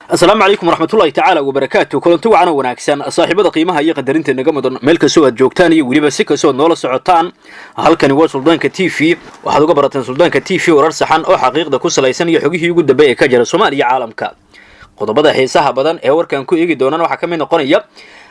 Asalaamu calaykum waraxmatullahi tacaala wabarakaatu. Kulanti wacan oo wanaagsan, saaxiibada qiimaha iyo qadarinta naga mudan, meel kastoo aad joogtaan iyo weliba si kastoo aad noola socotaan, halkani waa Suldaanka TV. Waxaad uga barateen Suldaanka TV warar saxan oo xaqiiqda ku salaysan iyo xogihii ugu dambeeyay ee ka jira Soomaaliya, caalamka. Qodobada xiisaha badan ee warkan ku eegi doonaan waxaa ka mid noqonaya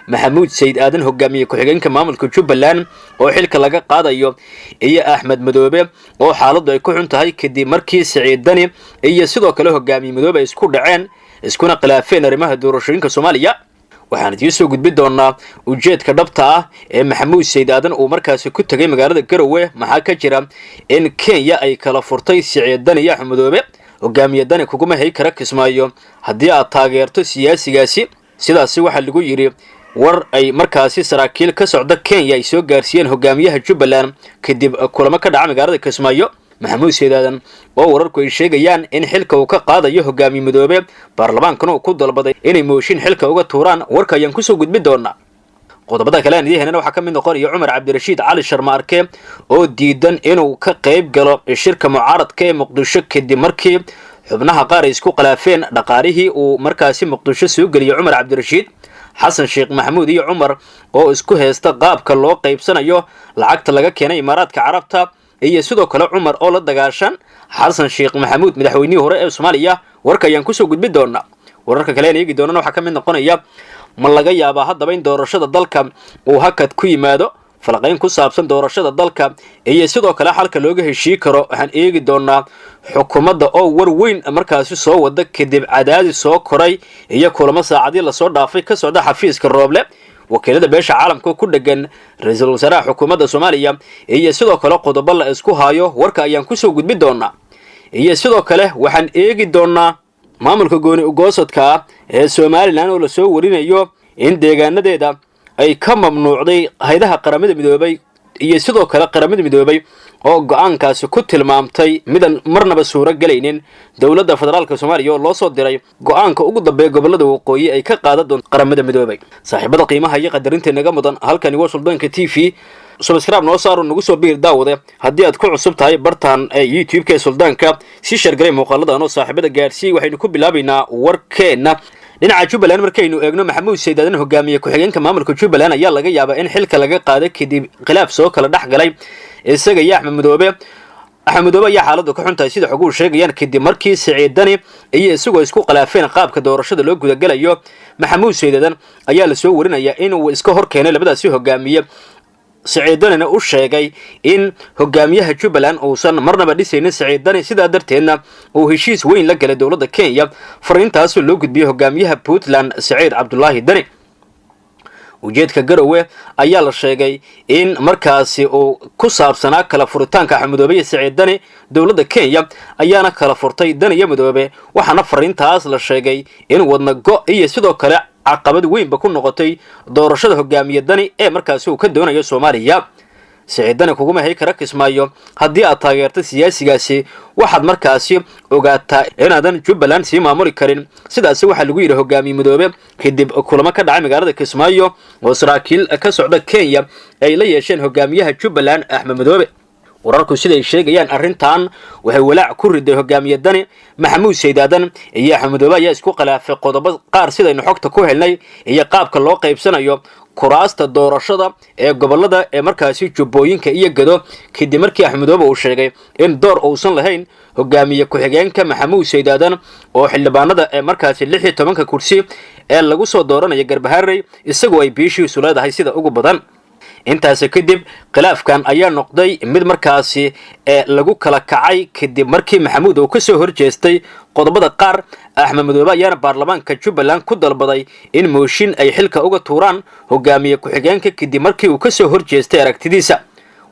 Maxamuud Sayid Aadan, hogaamiye ku-xigeenka maamulka Jubbaland oo xilka laga qaadayo, iyo Axmed Madoobe oo xaaladdu ay ku xun tahay kadib markii Siciid Dani iyo sidoo kale hogaamiye Madoobe ay isku dhaceen, iskuna khilaafeen arrimaha doorashooyinka Soomaaliya. Waxaan idiin soo gudbin doonaa ujeedka dhabta ah ee Maxamuud Sayid Aadan uu markaasi ku tegay magaalada Garowe. Maxaa ka jira in Kenya ay kala furtay Siciid Dani iyo Axmed Madoobe? Hogaamiye Dani kuguma hay kara Kismaayo haddii aad taageerto siyaasigaasi, sidaasi waxaa lagu yidhi war ay markaasi saraakiil ka socda Kenya ay soo gaarsiiyeen hogaamiyaha Jubbaland kadib kulamo ka dhaca magaalada Kismaayo. Maxamuud Sayid Aadan oo wararku ay sheegayaan in xilka uu ka qaadayo hogaamiye Madoobe, baarlamaankana uu ku dalbaday inay mooshin xilka uga tuuraan, warka ayaan kusoo gudbin doonaa. Qodobada kale aan idiin helana waxaa ka mid noqonaya Cumar Cabdirashiid Cali Sharma Arke oo diidan inuu ka qayb galo shirka mucaaradka ee Muqdisho kadib markii xubnaha qaar ay isku khilaafeen dhaqaalihii uu markaasi Muqdisho soo geliyay Cumar Cabdirashiid. Xasan Sheekh Maxamuud iyo Cumar oo isku haysta qaabka loo qaybsanayo lacagta laga keenay Imaaraadka Carabta, iyo sidoo kale Cumar oo la dagaashan Xasan Sheekh Maxamuud, madaxweynihii hore ee Soomaaliya, warka ayaan kusoo gudbin doonaa. Wararka kale aan eegi doonana waxaa ka mid noqonaya: ma laga yaabaa haddaba in doorashada dalka uu hakad ku yimaado? Falaqayn ku saabsan doorashada dalka iyo sidoo kale xalka looga heshii karo. Waxaan eegi doonaa xukuumadda oo war weyn markaasi soo wada kadib cadaadis soo koray iyo kulamo saacadii lasoo dhaafay ka socda xafiiska Rooble, wakiilada beesha caalamka ku dhegan ra-iisul wasaaraha xukuumadda Soomaaliya, iyo sidoo kale qodobo la isku hayo, warka ayaan kusoo gudbin doonaa. Iyo sidoo kale waxaan eegi doonaa maamulka gooni ugoosadka ah ee Somaliland oo lasoo warinayo in deegaanadeeda ay ka mamnuucday hay'adaha Qaramada Midoobay, iyo sidoo kale Qaramada Midoobay oo go-aankaasi ku tilmaamtay midaan marnaba suuro gelaynin. Dowladda federaalka Soomaaliya oo loo soo diray go-aanka ugu dambeeya gobolada waqooyi ay ka qaadan doonto Qaramada Midoobay. Saaxiibada qiimaha iyo qadarinta naga mudan, halkani waa Suldaanka TV. Subscribe noo saaro, nagu soo biir daawade haddii aad ku cusub tahay bartan ee YouTube-ka ee Suldaanka. Si share garay muuqaaladan oo saaxiibada gaadhsiiyey. Waxaynu ku bilaabaynaa warkeenna dhinaca Jubbaland. Markaynu eegno Maxamuud Sayid Aadan, hogaamiye ku-xigeenka maamulka Jubbaland, ayaa laga yaabaa in xilka laga qaaday kadib khilaaf soo kala dhex galay isaga iyo Axmed Madoobe. Axmed Madoobe ayaa xaaladdu ka xun tahay, sida xoguhu sheegayaan, kadib markii Siciid Dani iyo isagoo isku khilaafeen qaabka doorashada loo gudagalayo. Maxamuud Sayid Aadan ayaa lasoo warinayaa inuu iska hor keenay labadaasi hogaamiye, Siciid Danina u sheegay in hogaamiyaha Jubbaland uusan marnaba dhisaynin Siciid Dani, sidaa darteedna uu heshiis weyn la galay dowladda Kenya. Fariintaasoo loo gudbiyey hogaamiyaha Puntland Siciid Cabdulaahi Dani. Ujeedka Garowe ayaa la sheegay in markaasi uu ku saabsanaa kala furitaanka Axmed Madoobe iyo Siciid Dani. Dowladda Kenya ayaana kala furtay Dani iyo Madoobe, waxaana fariintaas la sheegay in wadna go iyo sidoo kale caqabad weynba ku noqotay doorashada hogaamiye Dani ee markaasi uu ka doonayo Soomaaliya. Siciid Dani kuguma hay kara Kismaayo haddii aad taageerto siyaasigaasi, waxaad markaasi ogaataa inaadan Jubbaland sii maamuli karin, sidaasi waxaa lagu yidhi hogaamiye Madoobe kadib kulamo ka dhacay magaalada Kismaayo oo saraakiil ka socda Kenya ay la yeesheen hogaamiyaha Jubbaland Axmed Madoobe. Wararku siday sheegayaan, arrintan waxay walaac ku riday hogaamiye Dani. Maxamuud Sayid Aadan iyo Axmed Madoobe ayaa isku khilaafay qodobo qaar, sidaynu xogta ku helnay, iyo qaabka loo qaybsanayo kuraasta doorashada ee gobolada ee markaasi Jubbooyinka iyo Gado, kadib markii Axmed Madoobe uu sheegay in door uusan lahayn hogaamiye ku-xigeenka Maxamuud Sayid Aadan oo xildhibaanada ee markaasi 16-ka kursi ee lagu soo dooranaya Garbaharey isagoo ay biishiisu leedahay sida ugu badan. Intaasi kadib khilaafkan ayaa noqday mid markaasi ee lagu kala kacay kadib markii Maxamuud uu kasoo horjeestay qodobada qaar. Axmed Madoobe ayaana baarlamaanka Jubbaland ku dalbaday in mooshin ay xilka uga tuuraan hogaamiye ku-xigeenka kadib markii uu kasoo horjeestay aragtidiisa.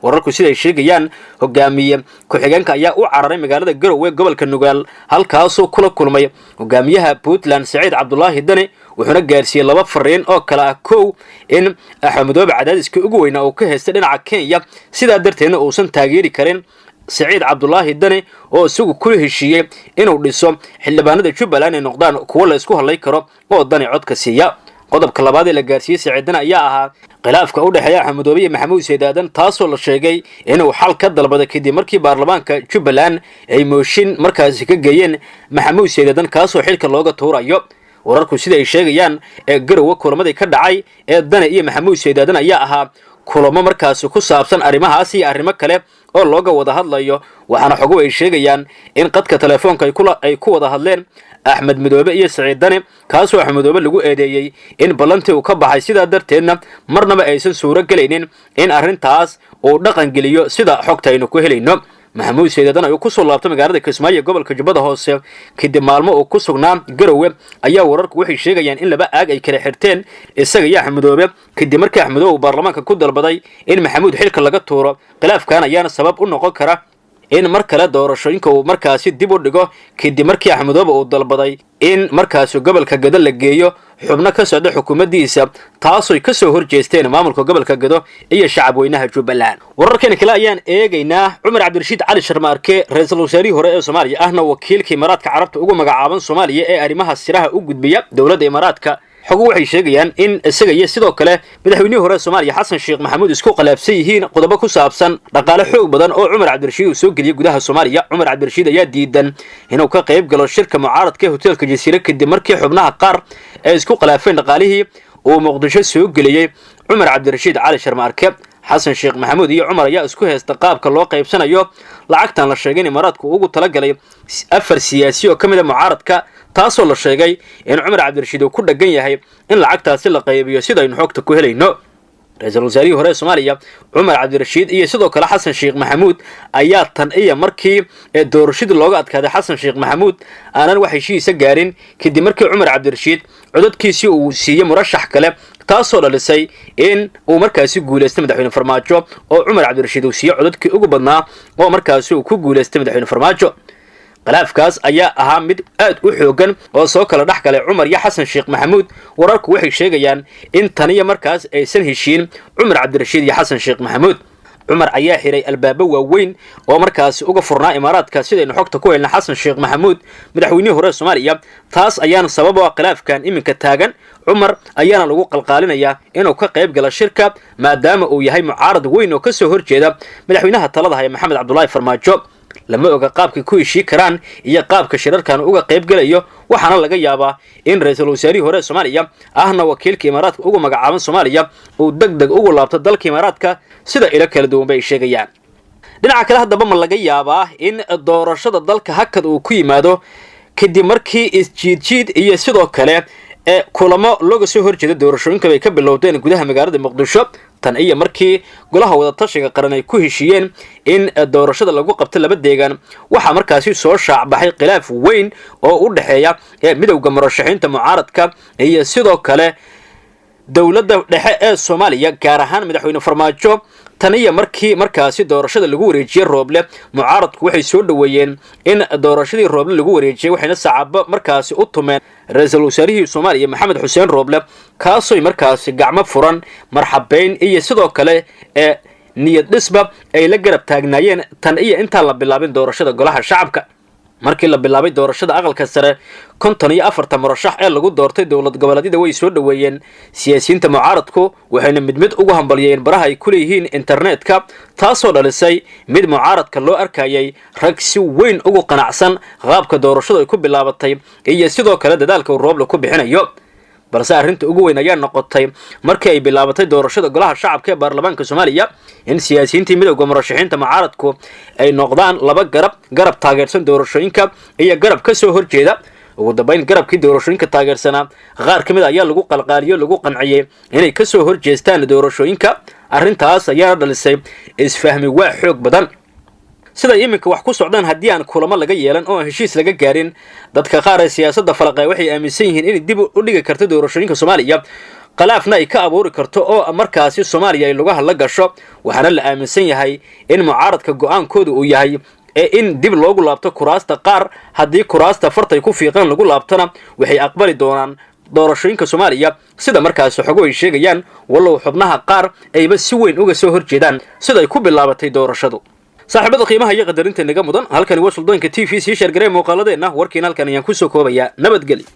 Wararku siday sheegayaan, hogaamiye ku-xigeenka ayaa u cararay magaalada Garowe, gobolka Nugaal, halkaasuu kula kulmay hogaamiyaha Puntland Saciid Cabdulaahi Dani, wuxuuna gaarsiiyey laba fariin oo kale ah: kow, in Axmed Madoobe cadaadiskii ugu weynaa uu ka haystay dhinaca Kenya, sidaa darteedna uusan taageeri karin Saciid Cabdulaahi Dani oo isagu kula heshiiyey inuu dhiso xildhibaanada Jubbaland ay noqdaan kuwo la isku hadlay karo oo Dani codka siiya. Qodobka labaad ee la gaarsiiyey Saciid Dani ayaa ahaa khilaafka u dhexeeya Axmed Madoobe iyo Maxamuud Sayid Aadan, taasoo la sheegay inuu xal ka dalbaday kadib markii baarlamaanka Jubbaland ay mooshin markaasi ka geeyeen Maxamuud Sayid Aadan, kaasoo xilka looga tuurayo. Wararku sida ay sheegayaan ee Garowe kulamadii ka dhacay ee Dani iyo Maxamuud Sayid Aadan ayaa ahaa kulamo markaasi ku saabsan arrimahaas iyo arrimo kale oo looga wada hadlayo. Waxaana xoguhu ay sheegayaan in qadka telefoonka ay ku wada hadleen Axmed Madoobe iyo Saciid Dani, kaasoo Axmed Madoobe lagu eedeeyey in ballantii uu ka baxay, sidaa darteedna marnaba aysan suuro gelaynin in arrintaas uu dhaqan geliyo, sida xogta aynu ku helayno. Maxamuud Sayid Aadan ayuu ku soo laabtay magaalada Kismaayo, gobolka Jubbada Hoose, kadib maalmo uu ku sugnaa Garowe. Ayaa wararku waxay sheegayaan in laba aag ay kala xirteen isaga iyo Axmed Madoobe, kadib markii Axmed Madoobe uu baarlamaanka ku dalbaday in Maxamuud xilka laga tuuro. Khilaafkan ayaana sabab u noqon kara in mar kale doorashooyinka uu markaasi dib u dhigo, kadib markii Axmed Madoobe uu dalbaday in markaasi gobolka Gado la geeyo xubno ka socda xukuumaddiisa, taasoy ka soo horjeesteen maamulka gobolka Gado iyo shacabweynaha Jubbaland. Wararkeena kale ayaan eegaynaa. Cumar Cabdirashiid Cali Sharmaarke, ra-iisul wasaarihii hore ee Soomaaliya, ahna wakiilka Imaaraadka Carabta ugu magacaaban Soomaaliya ee arrimaha siraha u gudbiya dowladda Imaaraadka, xogu waxay sheegayaan in isaga iyo sidoo kale madaxweynihii hore Soomaaliya Xasan Sheekh Maxamuud isku khilaafsan yihiin qodobo ku saabsan dhaqaale xoog badan oo Cumar Cabdirashiid uu soo geliyey gudaha Soomaaliya. Cumar Cabdirashiid ayaa diidan inuu ka qayb galo shirka mucaaradka ee hoteelka Jasiire, kadib markii xubnaha qaar ay isku khilaafeen dhaqaalihii uu Muqdisho soo geliyey Cumar Cabdirashiid Cali Sharmaarke. Xasan Sheekh Maxamuud iyo Cumar ayaa isku haysta qaabka loo qaybsanayo lacagtan la sheegay in Imaaraadku ugu talagalay 4 siyaasi oo ka mid ah mucaaradka, taasoo la sheegay in Cumar Cabdirashiid uu ku dhagan yahay in lacagtaasi la qaybiyo, sida aynu xogta ku helayno. Ra-iisul wasaarihii hore ee Soomaaliya Cumar Cabdirashiid iyo sidoo kale Xasan Sheekh Maxamuud ayaa tan iyo markii doorashadii looga adkaaday Xasan Sheekh Maxamuud aanan wax heshiisa gaarin, kadib markii Cumar Cabdirashiid codadkiisii uu siiyey murashax kale, taasoo dhalisay in uu markaasi guulaystay madaxweyne Farmaajo, oo Cumar Cabdirashiid uu siiyey codadkii ugu badnaa oo markaasi uu ku guulaystay madaxweyne Farmaajo. Khilaafkaas ayaa ahaa mid aad u xoogan oo soo kala dhex galay Cumar iyo Xasan Sheekh Maxamuud. Wararku waxay sheegayaan in taniyo markaas aysan heshiin Cumar Cabdirashiid iyo Xasan Sheekh Maxamuud. Cumar ayaa xiray albaabo waaweyn oo markaasi uga furnaa Imaaraadka, sidaynu xogta ku helna Xasan Sheekh Maxamuud, madaxweynihii hore Soomaaliya. Taas ayaana sabab u ah khilaafkan iminka taagan. Cumar ayaana lagu qalqaalinayaa inuu ka qayb galo shirka, maadaama uu yahay mucaarad weyn oo ka soo horjeeda madaxweynaha talada haya Maxamed Cabdulaahi Farmaajo. Lama oga qaabkay ku heshii karaan iyo qaabka shirarkan uga qayb galayo, waxaana laga yaabaa in ra-iisul wasaarihii hore Soomaaliya, ahna wakiilka Imaaraadka ugu magacaaban Soomaaliya, uu deg deg ugu laabto dalka Imaaraadka, sida ilo kala duwan bay sheegayaan. Dhinaca kale, haddaba ma laga yaabaa in doorashada dalka hakad uu ku yimaado kadib markii isjiidjiid iyo sidoo kale ee kulamo looga soo horjeeda doorashooyinka bay ka bilowdeen gudaha magaalada Muqdisho tan iyo markii golaha wadatashiga qaran ay ku heshiiyeen in doorashada lagu qabto laba deegaan? Waxaa markaasi soo shaacbaxay khilaaf weyn oo u dhexeeya midowda murashaxiinta mucaaradka iyo sidoo kale dowladda dhexe ee Soomaaliya, gaar ahaan madaxweyne Farmaajo. Tan iyo markii markaasi doorashada lagu wareejiyey Rooble, mucaaradku waxay soo dhoweeyeen in doorashadii Rooble lagu wareejiyey, waxayna sacaabo markaasi u tumeen ra-iisul wasaarihii Soomaaliya Maxamed Xuseen Rooble, kaasoy markaasi gacmo furan, marxabeyn iyo sidoo kale ee niyad dhisba ay la garab taagnaayeen tan iyo intaan la bilaabin doorashada golaha shacabka. Markii la bilaabay doorashada aqalka sare, 54 murashax ee lagu doortay dowlad goboleedyada way soo dhoweeyeen siyaasiyiinta mucaaradku, waxayna mid mid ugu hambalyeeyeen baraha ay ku leeyihiin internetka, taasoo dhalisay mid mucaaradka loo arkayay rag si weyn ugu qanacsan qaabka doorashadu ay ku bilaabatay iyo sidoo kale dadaalka uu Rooble ku bixinayo. Balse arrinta ugu weyn ayaa noqotay markii ay bilaabatay doorashada golaha shacabka ee baarlamaanka Soomaaliya in siyaasiyiintii midowda murashaxiinta mucaaradku ay noqdaan laba garab: garab taageersan doorashooyinka iyo garab ka soo horjeeda. Ugu dambayn, garabkii doorashooyinka taageersanaa qaar ka mid ayaa lagu qalqaaliyo, lagu qanciyey inay ka soo horjeestaan doorashooyinka. Arrintaas ayaana dhalisay isfahmi waa xoog badan. Siday iminka wax ku socdaan, haddii aan kulamo laga yeelan oo aan heshiis laga gaarin, dadka qaar ee siyaasadda falaqee waxay aaminsan yihiin inay dib u dhigi karto doorashooyinka Soomaaliya, khilaafna ay ka abuuri karto oo markaasi Soomaaliya ay lugaha la gasho. Waxaana la aaminsan yahay in mucaaradka go-aankooda uu yahay ee in dib loogu laabto kuraasta qaar. Haddii kuraasta fartay ku fiiqan lagu laabtona, waxay aqbali doonaan doorashooyinka Soomaaliya, sida markaasi xogo ay sheegayaan, wallow xubnaha qaar ayba si weyn uga soo horjeedaan siday ku bilaabatay doorashadu. Saaxiibada qiimaha iyo qadarinta naga mudan, halkani waa Suldaanka TV. Sii sheergaree muuqaaladeenna. Warkiina halkan ayaan kusoo koobayaa. Nabadgeli.